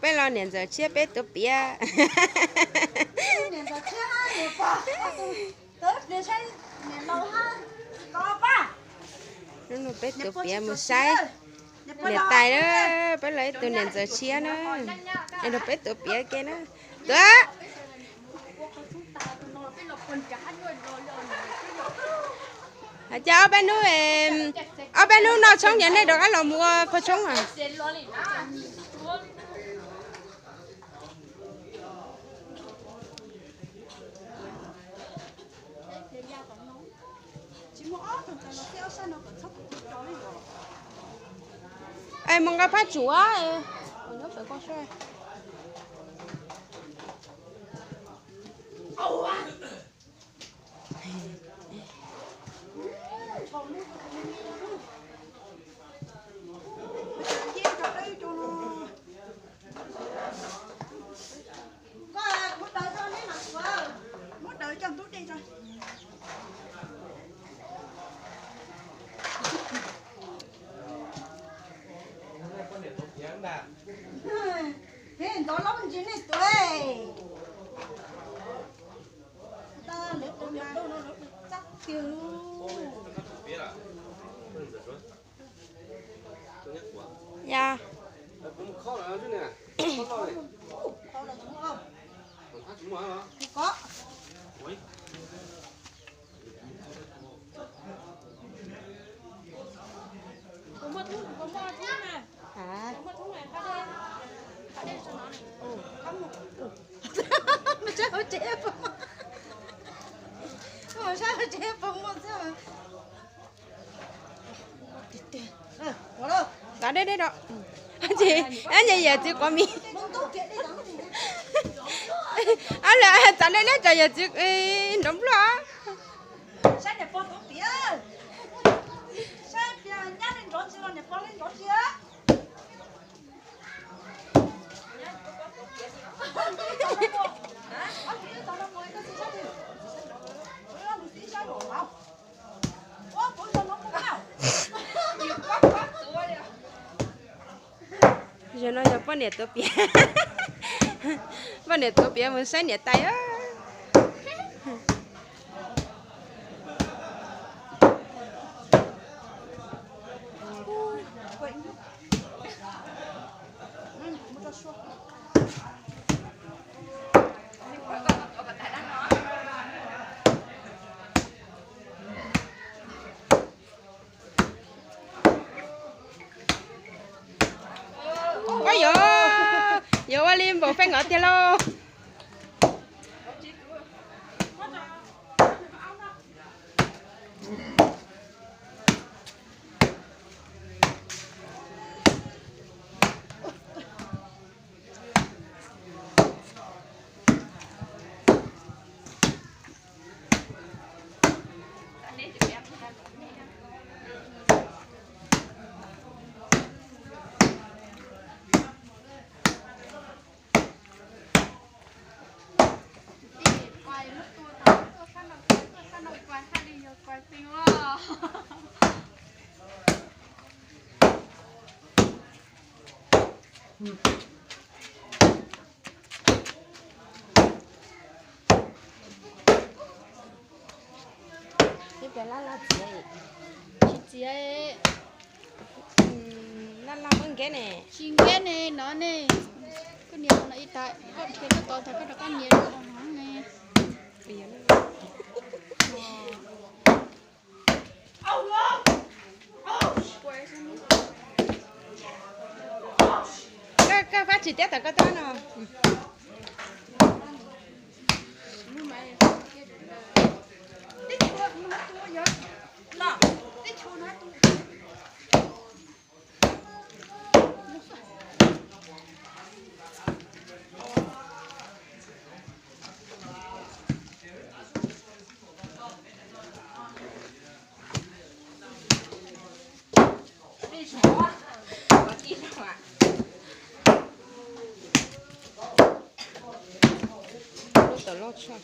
Peb los niam ntxawm tshiab peb tuav piav. Hnub no peb tuav piav mus saib niam tais na, peb los ib tug niam ntxawm tshiab na, es nrog peb tuav piav ke na. Tuav. Hais cas ob peb hnub, ob peb hnub noj tshoob ces nej rov qab los mus ua phaj tshoob a? Es mus nqa phaj tsuav. Peb ntov lub ntsis nej tuav. Tag lawv tus niam ntxawm no lawv tus txab tiag. Ya. Tov deb deb rau. Ces yawm txiv quav mis. Ab, lawv tov deb deb rau yawm txiv nrov npluaj. Zaum no yog poj niam tuav piav, poj niam tuav piav mus saib niam tais. Ua yuav, yuav ua li npaum feej ov tiag lauj. Tsis txiav, laj laj muab nkeb ne. Tsis nkeb ne, no ne. Koj nias no ib tag, koj dhia koj tod tag koj rov qab nias no ne. Koj, koj fab tsis tiab tag koj tab no. Lub tawm loj tshaj.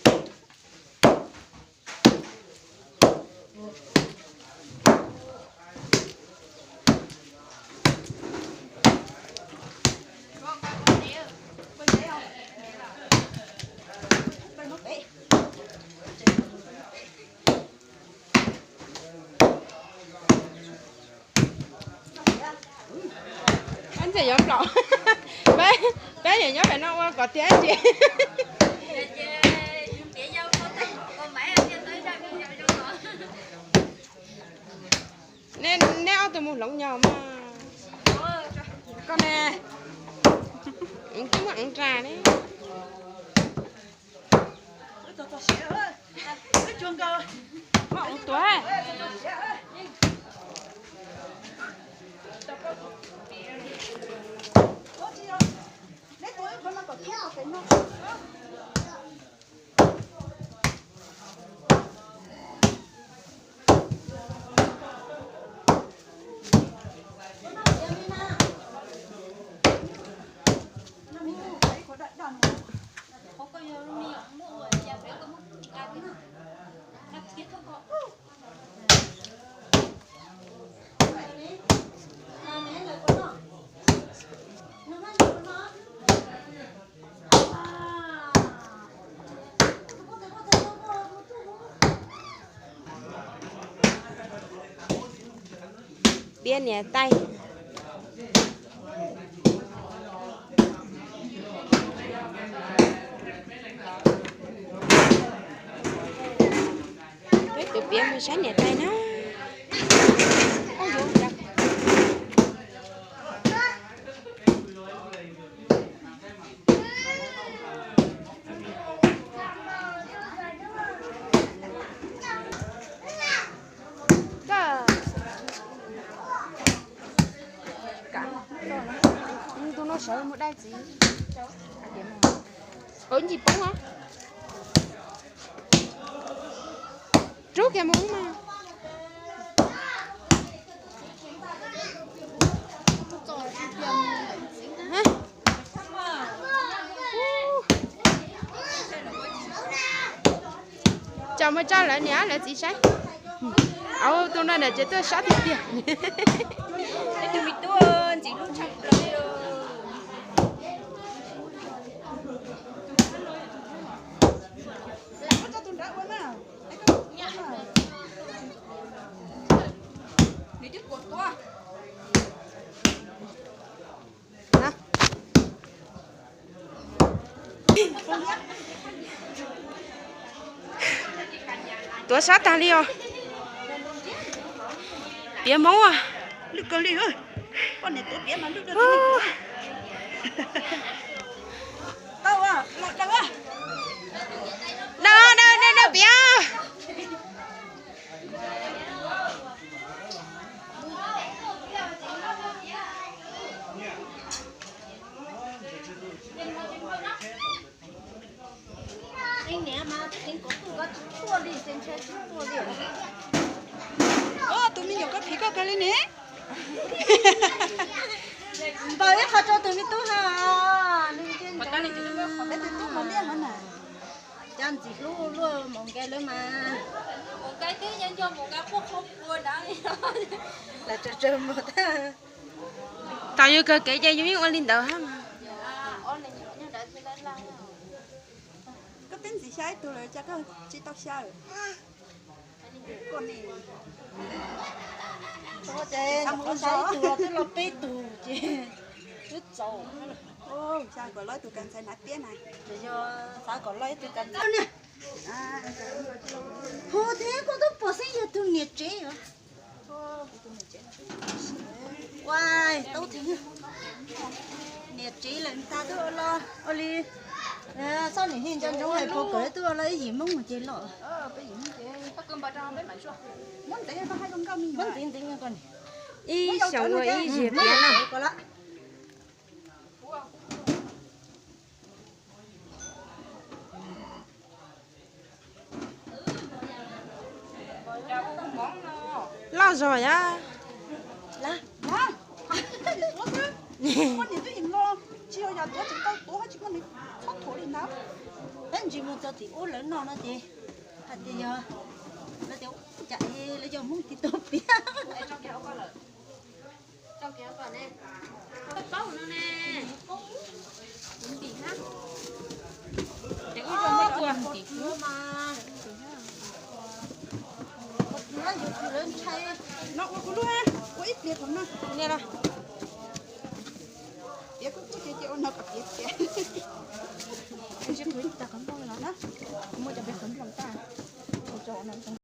plaub. Peb, peb niam nyob pem no ua kom tiag ces. Neb, neb ob tug mus hloov nyog mas. Koj ne, twb muaj eev ras ne. Ua tuav. Piav niam tais. Peb tus piav mus saib niam tais na. Tus no sawv mus dai txiv. Ov, ncig poob os. Rub kiag mus mas. Tso mus tso lawv niam lawv txiv saib. Au, tus no na ces tuaj sab tiag tiag. Tus me tub ntxim hlub tshaj plaws li. Tuav sab tag li os. Piav Hmoob. Lwj kawg li. Poj niam tuav piav mas lwj kawg. Daws, daws, daws piav. Tus me nyuam koj phim koj kawg li ne. Npaws ib qho rau tus me tub ha. Tus tub mos liaj no na. Cov ntxim hlub luaj mus nkaus lawm mas. Lam tsawg tsawg mus tag. Thaum yus kawg kev ces yus yeej ua li ntawd hab mas. Koj twb ntxiv xya ib tug lawm cas koj tsis tau xya lawm? Ces xav mus xya ib tug twb loj peb tug ces twb txaus. Xav kom loj ib tug kav ntxhais hnav tiab na. Ces yog xav kom loj ib tug kav ntxhais. Hu thiab koj twb pom xeeb yog tus niam tsev os. Ua tau thiab. Niam tsev lawm tas twb ua li, txhob niam hij nco ntsoov hais pom kawg twb ua li ib yim Hmoob ces los. Muab ntxiv ntxiv ko, ib xyoos ua ib ziag tiav na. Loj zog yab. Peb ntsis mus txog tim ub lawv noj no ces hais tias yog lawv tias cas lawv yog Hmoob tib tug piav. Kuv kuj ces ua no kom tiav tiav. Ntsib qhwv tag qhov nplooj no na, muaj cov peb qhov nplooj tag.